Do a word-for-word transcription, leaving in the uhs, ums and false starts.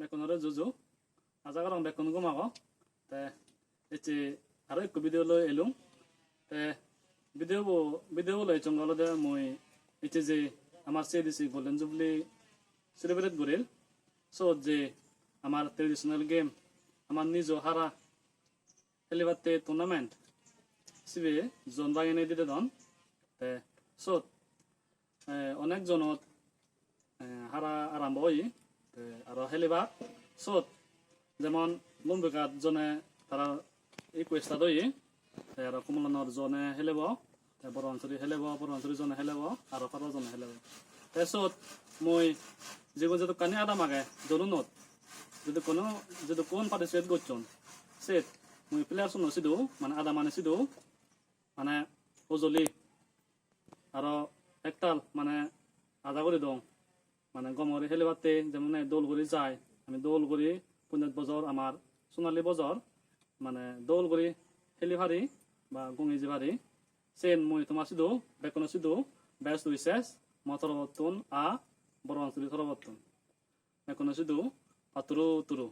Bekkunore juju. Aja gorong bekkun gom ago. Te ecche aro ekko video loi elung. Te video bo, video bo loi ecchonge olode mui ecche je amar C A D C Golden Jubilee celebrate goril. Sot je amar traditional game, amar nijo hara helibatte tournament, sibe zone banginei di dedon. Te sot, eh, onek zonot, eh, hara arambo oye. Te aro helibak sot, jemon Lumbighat zone tara ikko start oye. Te aro Kamalanagar zone helebo, te Borapansury helebo, Borapansury zone helebo, aro Parva zone helebo. Te sot mui jigun jedokkani adam age zonunot, jedokkun, jedokkun participate gocchon, set mui players uno sidu, mane adamani sidu, mane hojoli aro ektal mane aja guri dong, mane gom guri helibatte, jemon nahi dol guri jai, ami dol guri ponjash bojor, amar sonali bojor, mane dol guri heli pari ba gongi jei pari. Sen mui toma sidu, bekkuno sidu best wishes mo torobottun a Borapansury torobottun. Bekkuno sidu patturu turu.